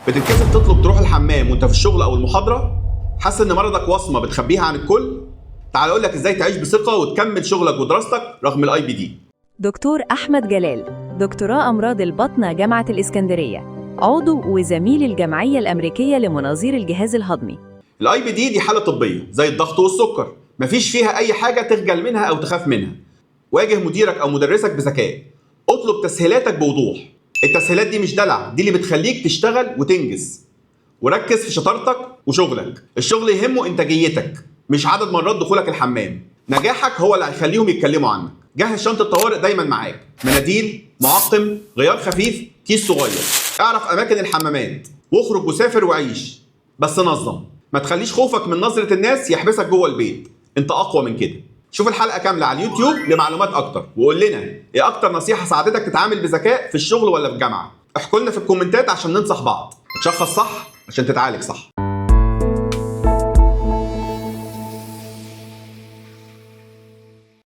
بتتكسف تطلب تروح الحمام وانت في الشغل او المحاضرة؟ حاسس ان مرضك وصمة بتخبيها عن الكل؟ تعال اقول لك ازاي تعيش بثقة وتكمل شغلك ودراستك رغم ال IBD. دكتور أحمد جلال، دكتوراه أمراض البطنة جامعة الإسكندرية، عضو وزميل الجمعية الأمريكية لمناظير الجهاز الهضمي. ال IBD دي حاله طبية زي الضغط والسكر، مفيش فيها اي حاجة تخجل منها او تخاف منها. واجه مديرك او مدرسك بذكاء، اطلب تسهيلاتك بوضوح. التسهيلات دي مش دلع، دي اللي بتخليك تشتغل وتنجز. وركز في شطارتك وشغلك، الشغل يهمه انتاجيتك مش عدد مرات دخولك الحمام. نجاحك هو اللي هيخليهم يتكلموا عنك. جهز شنطة طوارئ دايما معاك، مناديل، معقم، غيار خفيف، كيس صغير. اعرف اماكن الحمامات واخرج وسافر وعيش، بس نظم. ما تخليش خوفك من نظرة الناس يحبسك جوه البيت، انت اقوى من كده. شوف الحلقة كاملة على اليوتيوب لمعلومات اكتر، وقول لنا ايه اكتر نصيحة ساعدتك تتعامل بذكاء في الشغل ولا في الجامعة. احكوا لنا في الكومنتات عشان ننصح بعض. تشخص صح عشان تتعالج صح.